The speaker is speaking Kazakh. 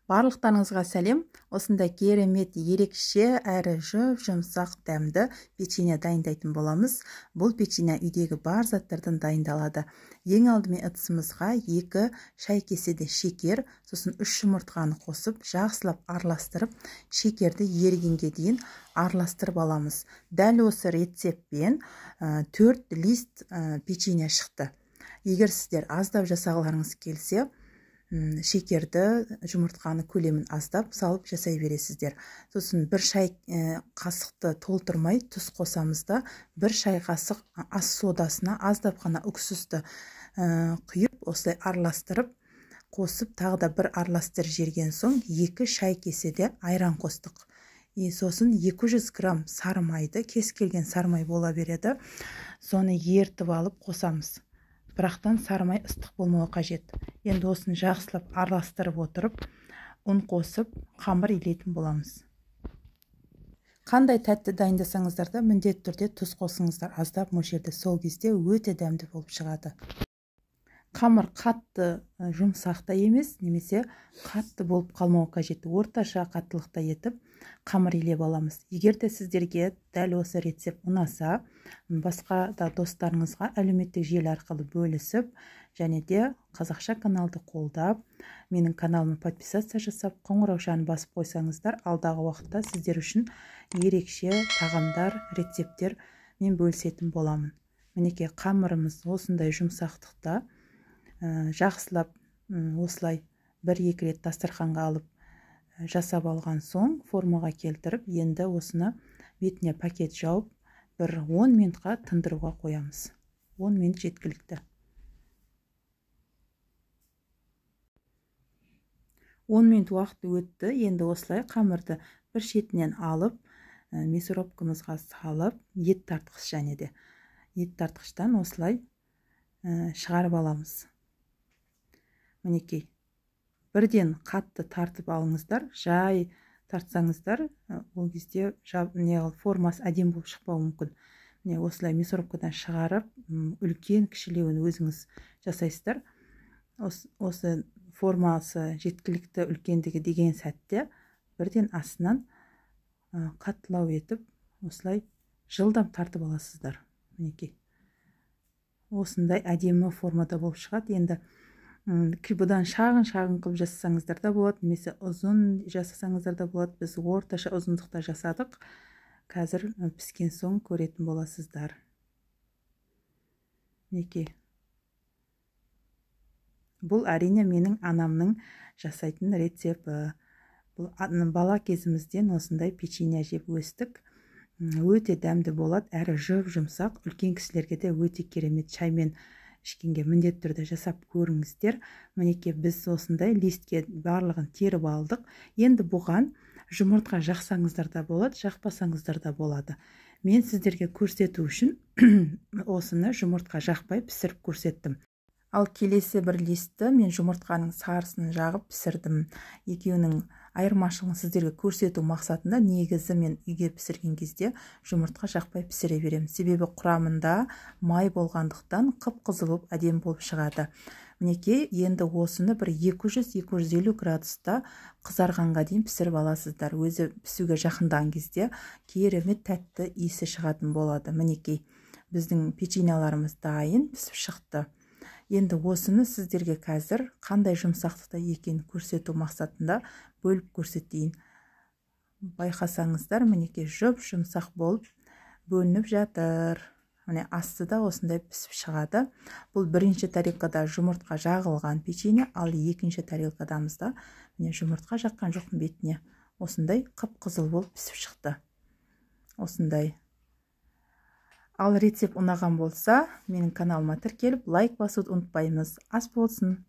Барлықтарыңызға сәлем. Осындай керемет, ерекше әрі жұп-жұмсақ дәмді печенье дайындайтын боламыз. Бұл печенье үйдегі бар заттардан дайындалады. Ең алдымен ыдысымызға 2 шай кеседе шекер, сосын 3 жұмыртқаны қосып, жақсылап араластырып, шекерді ерігенге дейін араластырып аламыз. Дәл осы рецептпен 4 лист печенье шықты. Егер сіздер аздап жасағыларыңыз келсе, шекерді, жұмыртқаны көлемін аздап салып жасай бересіздер. Сосын 1 шай қасықты толтырмай тұз қосамыз да, 1 шай қасық ас содасына аздап қана уксусты құйып, осылай араластырып, қосып, тағы да бір араластырып жіберген соң 2 шай кеседе айран қостық. Сосын 200 грамм сары майды, кез келген сары май бола береді, соны ертіп алып қосамыз. Бірақтан сары май ыстық болмауы қажет. Енді осыны жақсылап араластырып отырып, ұн қосып, қамыр илейтін боламыз. Қандай тәтті дайындасаңыздар да міндетті түрде тұз қосыңыздар, аздап мөлшерде, сол кезде өте дәмді болып шығады. Қамыр қатты жұмсақ та емес, немесе қатты болып қалмауы қажет. Орташа қаттылықта етіп қамыр илеп аламыз. Егер де сіздерге дәл осы рецепт ұнаса, басқа да достарыңызға әлеуметтік желі арқылы бөлісіп, және де қазақша каналды қолдап, менің каналыма подписаться жасап, қоңыраушаны басып қойсаңыздар, алдағы уақытта сіздер үшін ерекше тағамдар, рецепттер мен бөлісетін боламын. Мінекей қамырымыз осындай жұмсақтықта, жақсылап осылай 1-2 рет дастарханға алып жасап алған соң формаға келтіріп, енді осыны бетіне пакет жауып, бір 10 минутқа тындыруға қоямыз. 10 минут жеткілікті. 10 минут уақыт өтті. Енді осылай қамырды бір шетінен алып, мясорубкамызға салып, ет тартқыш, және де ет тартқыштан осылай шығарып аламыз. Мінекей, бірден қатты тартып алыңыздар, жай тартсаңыздар, ол кезде формасы әдемі болып шықпауы мүмкін. Міне осылай мясорубкадан шығарып, үлкен кішілеуін өзіңіз жасайсыздар. Осы формасы жеткілікті үлкендігі деген сәтте бірден астынан қаттылау етіп, осылай жылдам тартып аласыздар. Мінекей, осындай әдемі формада болып шығады. Енді бұдан шағын-шағын қылып жасасаңыздар да болады, немесе ұзын жасасаңыздар да болады. Біз орташа ұзындықта жасадық. Қазір піскен соң көретін боласыздар. Мінекей, бұл әрине менің анамның жасайтын рецепті. Бұл бала кезімізден осындай печенье жеп өстік. Өте дәмді болады, әрі жұп-жұмсақ, үлкен кісілерге де өте керемет. Шаймен ішкенге міндетті түрде жасап көріңіздер. Мінекей, біз осындай листке барлығын теріп алдық. Енді бұған жұмыртқа жақсаңыздар да болады, жақпасаңыздар да болады. Мен сіздерге көрсету үшін осыны жұмыртқа жақпай пісіріп көрсеттім. Ал келесі бір листті мен жұмыртқаның сарысын жағып пісірдім. Екеуінің айырмашылығын сіздерге көрсету мақсатында негізі мен үйге пісірген кезде жұмыртқа жақпай пісіре беремін. Себебі құрамында май болғандықтан қып-қызыл болып әдемі болып шығады. Мінекей, енді осыны бір 200-250 градуста қызарғанға дейін пісіріп аласыздар. Өзі пісуге жақындаған кезде керемет тәтті иісі шығатын болады. Мінекей, біздің печеньеларымыз дайын пісіп шықты. Енді осыны сіздерге қазір қандай жұмсақтықта екенін көрсету мақсатында бөліп көрсетейін. Байқасаңыздар, мінекей жұп-жұмсақ болып бөлініп жатыр. Міне асты да осындай пісіп шығады. Бұл бірінші тарелкада жұмыртқа жағылған печенье, ал екінші тарелкадамызда міне жұмыртқа жаққан жоқпын бетіне. Осындай қып-қызыл болып пісіп шықты. Осындай. Ал рецепт ұнаған болса, менің каналыма тіркеліп, лайк басуды ұмытпаймыз. Ас болсын!